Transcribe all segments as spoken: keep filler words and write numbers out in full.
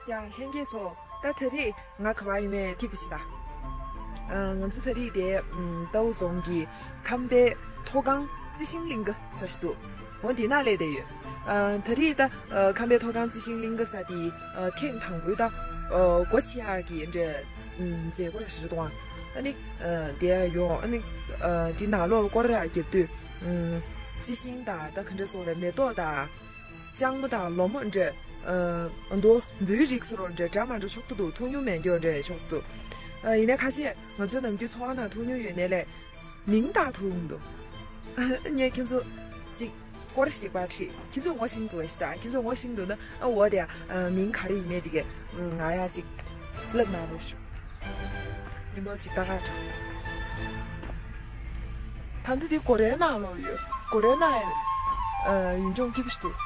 ཡ་ལྷན་རྒྱས་ཚོ། ད་ད་རེས་ང་ག་པར་ཡིན་མེད་ཐིག་པ་ཞིག་ད། ཨ། ང་ཚོ་ད་རེས་དེ་ཨམ་རྟའུ་རྫོང་གི་ཁམས་པའི་མཐོ་སྒང་རྩི་ཤིང་གླིང་ག་ཟེར་ཞིག་འདུག་འོ་འདི་ནང་སླེབས་བསྡད་ཡོད། ཨ། ད་རེས་ད་ཨ་ཁམས་པའི་མཐོ་སྒང་རྩི་ཤིང་གླིང་ག་ཟེར་དེ་ཨ་ཐེངས་དང་པོའི་ད་ཨ་སྒོ་ཕྱེ་ཡག་གི་འདྲ་ཨམ་མཛད་སྒོ་ར་ཞིག་རེད་འདུག་ཨ་ནི་ཨ་དེ་ཡོང་ཨ་ནི་ཨ་དེ་ནང་ལོགས་ལ་སྐོར་ར་རྒྱབ་དུས་ཨམ་རྩི་ཤིང་དང་ད་ག་འདྲ་སོང་རེད། མེ་ཏོག་དང་། ལྕང་མ་དང་ལོ་མ་འདྲ། ཨ་མདོ་འབུའི་རིགས་སུ་རོ་འདྲ་འདྲ་མ་འདྲ་ཆོག་ཏུ་འདུག་མཐོང་མྱོང་མེད་མཁན་འདྲ་ཆོག་ཏུ། ཨ་ཡིན་ན་ཁ་ཤས་ང་ཚོའི་ནམ་རྒྱུན་འཚོ་བ་ནང་མཐོང་མྱོང་ཡོད་ནའི་ལས། མིང་བཏགས་ཐུབ་ཀྱི་མི་འདུག་ངས་ཁྱེད་ཚོ་ཅིག་སྐོར་ཞིག་པར་ཁྲིད། ཁྱེད་ཚོས་ངོ་ཤེས་འདུག་ཨེ་ཤི་ད། ཁྱེད་ཚོས་ངོ་ཤེས་འདུག་ན་ཨ་འོ་དེ་ཨ་མིང་ག་རེ་ཡིན་ནའི་དེ་གས་ང་ཡ་ཅིག་ལབ་གནང་རོགས་ཞུ། རིན་པོ་ཆེ་ད་ག་དྲག་ད་ལྟ་འདི་སྒོ་རའི་ནང་ལོགས་ཡོད། སྒོ་རའི་ནང་ཡོད། ཨ་ཡུལ་ལྗོངས་སྐྱིད་པོ་ཞིག་འདུག་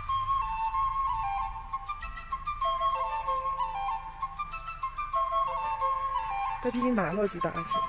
ད་ཕ་གི་ནང་ལོགས་ཤིག་ད་ག་ཕྱིན།